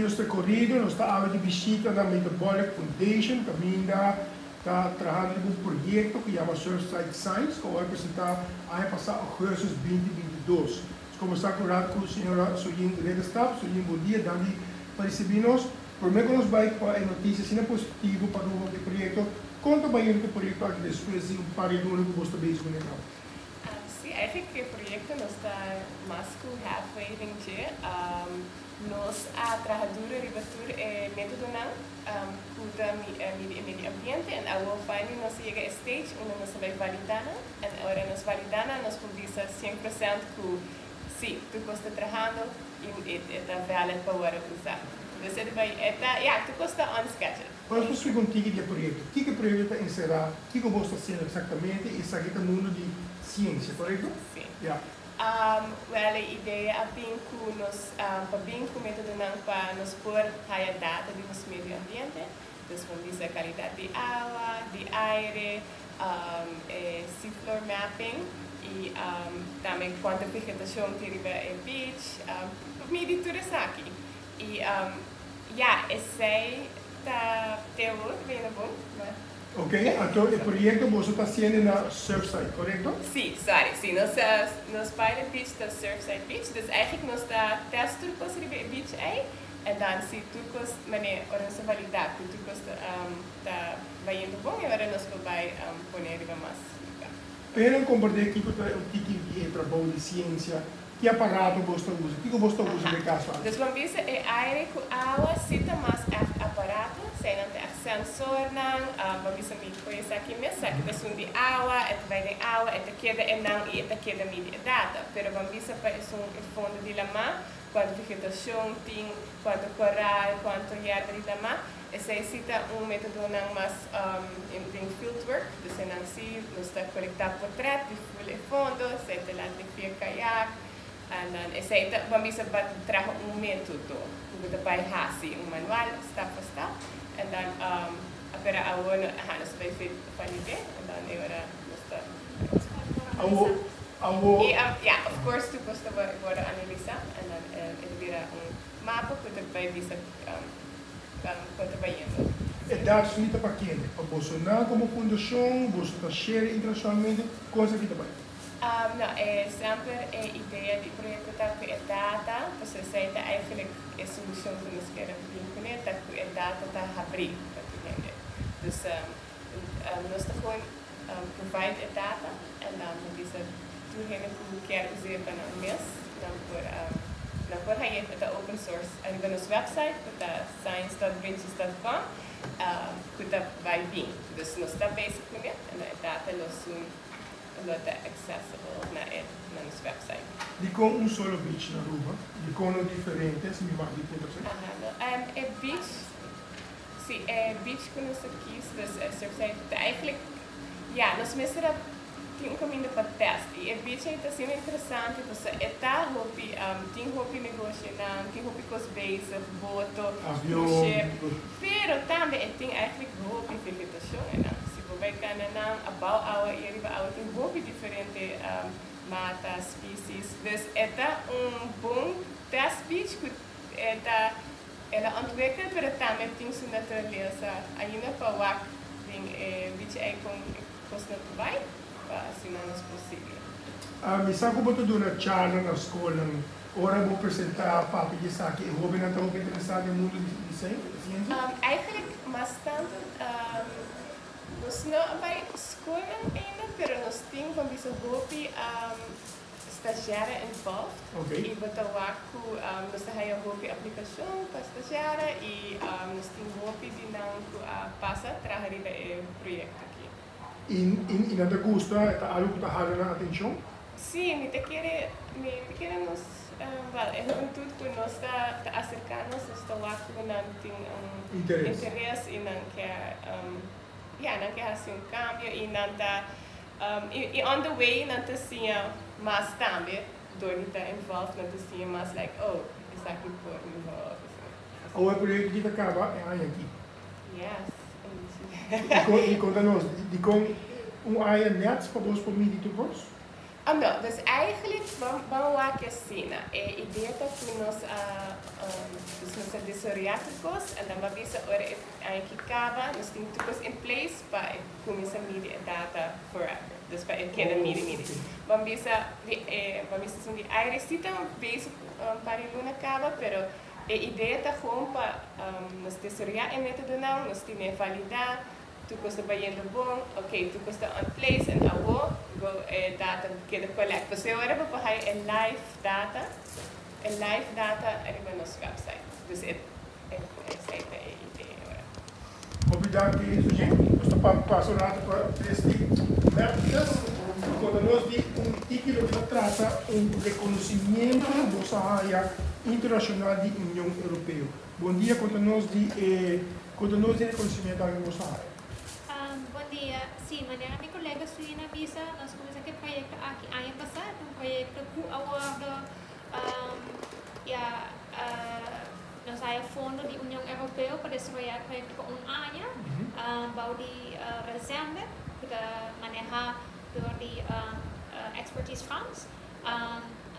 nos rekorido, nos ta awe di bishita na Metabolic Foundation, kaminda ta trahando riba un proyekto ku yama Surfside Science, ku a wòrdu presentá aña pasá ougùstùs 2022. Nos kombersá ku rat ku señora Soyin Ridderstap. Soyin, bon dia, danki pa risibí nos. Promé ku nos bai pa e notisia asina positivo pa Aruba ku e proyekto, kon ta bai yendo ku e proyekto aki despues di un par di luna ku bos ta bezig kuné kaba? Sí, eigenlijk e proyekto nos ta mas ku halfway den dje. Nos a traha duro riba tur e métodonan ku ta midi e medio ambiente en awor finally nos a yega e stage unda nos ta bai validá nan en ora nos validá nan nos por bisa 100% ku sí, tur kos ta trahando i e ta valid pa wòrdu usá. Dus e ta bai e ta ya, tur kos ta on schedule. Nos por splika un tiki di e proyekto. Kiko e proyekto ta enserá? Kiko bos ta hasiendo eksaktamente? Esaki ta mundu di siensia, korekto? Sí. Ya. Wel, e idea a bin ku nos pa bin ku metodonan pa nos por haya data di nos medio ambiente. Dus por bisa kalidat di awa, di aire, e seafloor mapping i tambe kuantu vegetashon tin riba e beach. Pa midi tur esaki. I ya, esei ta te awor ta bayendo bon. Ok, anto e proyecto boso ta haciendo na Surfside, correcto? Sí, sorry, sí, nos nos pilot beach ta Surfside Beach, dus eigenlijk nos ta test tur cos riba e beach ei, en dan si tur cos, mane, ora nos ta valida cu tur cos ta ta bayendo bon, e ora nos por bay pone riba mas lugar. Pero comprende kico ta e tiki di e trabou di ciencia? Ki aparato bos ta usa? Kiko bos ta usa den kaso aki? Dus ban bisa e aire ku awa si ta mas ègt aparato, eseinan ta ègt sensornan. Ban bisa mi koe esaki mes, esaki ta esun di awa, e ta bai den awa, e ta keda einan i e ta keda midi e data. Pero ban bisa pa esun e fondo di lamá, kuantu vegetashon tin, kuantu koral, kuantu yerba di lamá, esei si ta un metodonan mas den fieldwork. Dus einan si nos ta kolektá potrèt di ful e fondo, esei ta laat den via kayak, en dan esei ta, ban bisa pa traha un metodo ku bo ta bai hasi un manual stap pa stap, en dan pero awor no, aha, nos ta bai valid'é, en dan e ora nos ta Awor, awor. I ya, of course tur kos ta wòrdu analisá, en dan e ta bira un mapa ku ta bai bisa kon ta bayendo. E datos li ta pa kende? Pa bosonan komo fundashon? Boso ta share internashonalmente? Kon esaki ta bai? No, e semper e idea di proyekto ta ku e data, pasobra esei ta eigenlijk e solushon ku nos kier a bin kuné, ta ku e data ta habrí pa tur hende. Dus nos ta gewoon provide e data en dan bo bisa tur hende ku kier us'é pa nan mes, nan por nan por hañ'é, e ta open source ariba nos website ku ta science.bridges.com ku ta bai bin. Dus nos ta bezig kuné en dan e data lo soon lo ta accessible na e na nos website. Dikon un solo beach na Aruba? Dikon no diferente, si mi mag di puntra así? Aha, no, e beach, si, e beach ku nos a kies, dus e Surfside, ta eigenlijk, ya, nos mester a tin un kaminda pa test i e beach ei ta asina interesante pasobra e ta hopi, tin hopi negoshonan, tin hopi kos bezig, boto, cruise ship, pero tambe e tin eigenlijk hopi vegetashon einan. Si bo bai kana nan abou awa i ariba awa tin hopi diferente mata, species, dus e ta un bon test beach ku e ta el a ontwikkel pero tambe tin su naturalesa ainda pa wak den e beach ei kon e kosnan ta bai pa asina nos por sigui. Mi sa ku bo ta duna charla na skolnan. Ora bo presentá papia di esaki, e hóbennan ta hopi interesá den mundu di siensia? Eigenlijk mas tantu nos no a bai skolnan ainda, pero nos tin van bisa hopi stagiaire involved. I bo ta wak ku nos ta haña hopi aplikashon pa stagiaire i nos tin hopi di nan ku a pasa traha riba e proyekto aki. I nan ta gusta? E ta algu ku ta hala nan atenshon? Sí, mi ta kere, mi ta kere nos, wèl, e hubentut ku nos ta ta aserká nos, nos ta wak ku nan tin un Interes. Interes i nan ke, ya, nan ke hasi un kambio i nan ta, i i on the way nan ta siña mas tambe dor di ta involved, nan ta siña mas like, oh, esaki por mihó òf asina. Awor e proyekto aki ta kaba e aña aki. Yes. I konta nos, dikon un aña nèt pa bos por midi tur kos? Ah, no, dus eigenlijk, ban wak asina, e idea ta ku nos a, dus nos a desaroyá tur kos, en dan ban bisa ora e aña aki kaba, nos tin tur kos in place pa e kuminsá midi e data forever. Dus pa e keda midi midi. Ban bisa di e, ban bisa esun di aire si ta bezig un par di luna kaba, pero e idea ta gewoon pa nos desaroyá e metodonan, nos tine validá, Tur kos ta bayendo bon, ok, tur kos ta on place en awo go e data keda collect. Pasobra e ora bo por haya e live data, e live data riba nos website. Dus e esei ta e idea e ora. Hopi danki Sujin. Nos ta pasa un rato pa Christy Mertes pa konta nos di un tiki loke ta trata un rekonosimiento ku bos a haya internashonal di Union Europeo. Bon dia, konta nos di e konta nos di e rekonosimiento aki ku bos a haya. Bon dia. Sí, manera mi kolega Sujin a bisa, nos kuminsá ku e proyekto aki aña pasá. Ta un proyekto ku a wòrdu ya nos haya fondo di Union Europeo pa desaroyá e proyekto pa un aña bou di Resende ku ta manehá dor di Expertise France.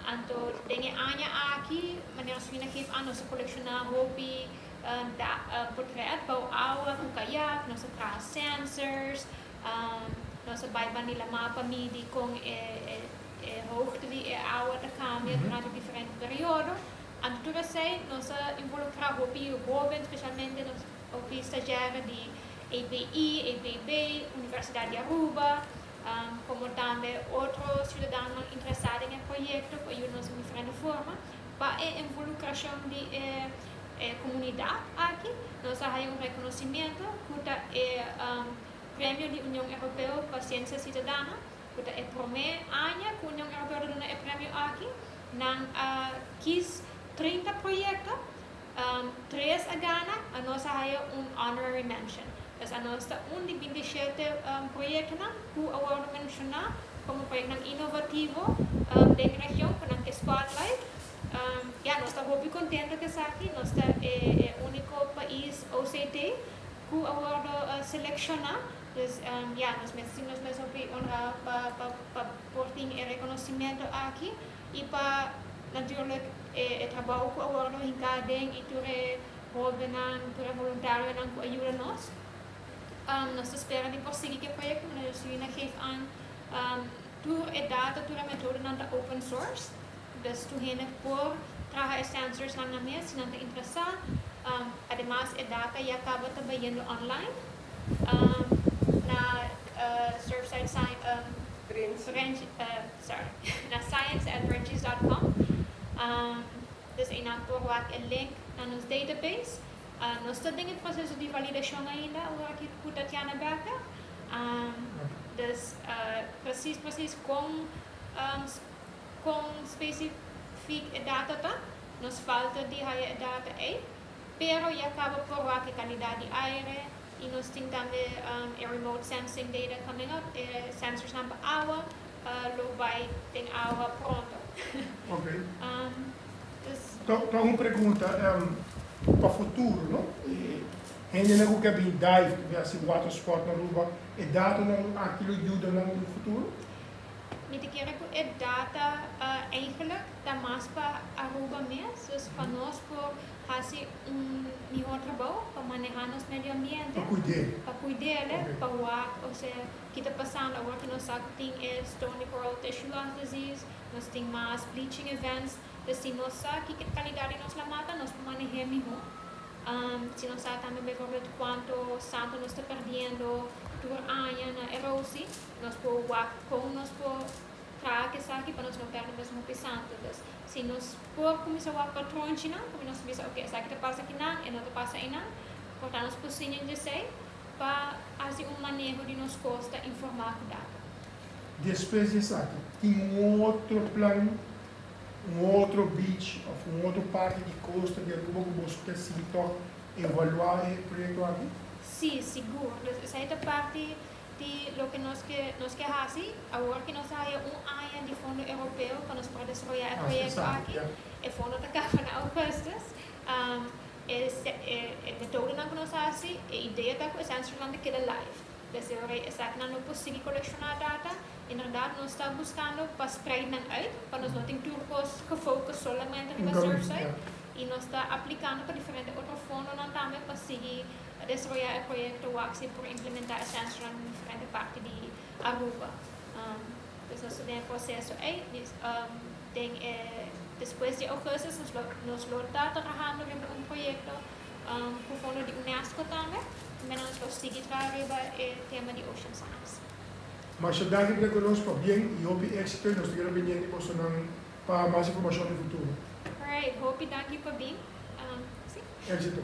Anto den e aña aki, manera Srina geef aan, nos a kolekshoná hopi portret bou awa ku kayak, nos a traha sensors, nos a bai banda di lamá pa midi kon e hoogte di e awa ta kambia durante diferente periodo. Anto tur esei nos a involukrá hopi hóben, spesialmente nos hopi stagiaire di EPI, EPB, Universidat di Aruba, Como tambe otro ciudadanonan interesa den e proyecto cu a yuda nos den diferente forma. Pa e involucracion di e comunidad aki nos a haya un reconocimiento cu ta e Premio di Union Europeo pa Ciencia Ciudadana cu ta e prome aña cu Union Europeo ta duna e premio aki. Nan a kies 30 proyecto. Tres a gana, anos a haya un honorary mention. Pues anos ta un di 27 proyectonan cu a wordo menciona como proyectonan innovativo den region cu nan ke spotlight. Ya, nos ta hopi contento cu esaki. Nos ta e unico pais OCT cu a wordo selecciona. Dus ya, nos mes sinti nos mes hopi honra pa por tin e reconocimento aki y pa natuurlijk e trabou ku a wòrdu hinká aden i tur e hóbennan, tur e voluntarionan ku a yuda nos. Nos ta spera di por sigui ku e proyekto, manera Suyina geef aan, tur e data, tur e metodonan ta open source, dus tur hende por traha e sensorsnan nan mes si nan ta interesá. Ademas e data ya kaba ta bayendo online na Surfside Sorry, na science at bridges dot com. Dus einan por wak e link na nos database. Nos ta den e proceso di validashon ainda awor aki ku Tatiana Becker. Dus precies precies kon kon specifiek e data ta, nos falta di haya e data ei. Pero ya kaba por wak e kalidat di aire i nos tin tambe e remote sensing data coming up, e sensorsnan pa awa lo bai den awa pronto. Ok. Ta un pregunta pa futuro, no? Hendenan ku ke bin dive, ku bin hasi water sport na Aruba, e datonan aki lo yuda nan den futuro? Mi ta kere ku e data eigenlijk ta mas pa Aruba mes, dus pa nos por hasi un mihor trabou pa maneha nos medio ambiente. Pa kuid'é. Pa kuid'é, pa wak osea ki ta pasando awor ku nos sa ku tin e stony coral tissue loss disease, nos tin mas bleaching events, dus si nos sa kiko kalidat di nos lamata nos por maneh'é mihó. Si nos sa tambe bijvoorbeeld kuanto santo nos ta perdiendo tur aña na erosie. Nos por wak kon nos por traha ku esaki pa nos no pèrdè mes hopi santu. Dus, si nos por kuminsá wak patronchinan, komo nos bisa, oke, esaki ta pasa akinan, e no ta pasa einan, por ta nos por siña djesei pa hasi un maneho di nos kosta informá ku data. Despues di esaki, tin un otro plan, un otro beach òf un otro parti di kosta di Aruba ku boso ke sigui tòg evaluá e proyekto aki? Sí, sigur. Dus esei ta parti Di loke nos ke nos ke hasi, awor ke nos a haya un aña di fondo europeo pa nos por desaroyá e proyekto aki, e fondo ta kaba na augustus. E e metodonan ku nos a hasi, e idea ta ku e sensornan ta keda live. Desde ora esakinan no por sigui kolekshoná data. Inderdaad, nos ta buscando pa spreid nan uit, pa nos no tin tur cos gefocust solamente Un riba Surfside. Y nos ta aplicando pa diferente otro fondonan tambe pa sigui desaroya e proyecto wak si por implementa e sensornan den diferente parti di Aruba. Dus nos ta den e proceso ey. Den e despues di augustus nos lo nos lo ta trahando riba un proyecto cu fondo di UNESCO tambe. Tambe nos lo sigui traha riba e tema di Ocean Science. Masha danki pa ta cu nos, pabien y hopi exito y nos ta keda pendiente bosonan pa mas informacion den futuro. Alright, hopi danki pabien. Si. Exito.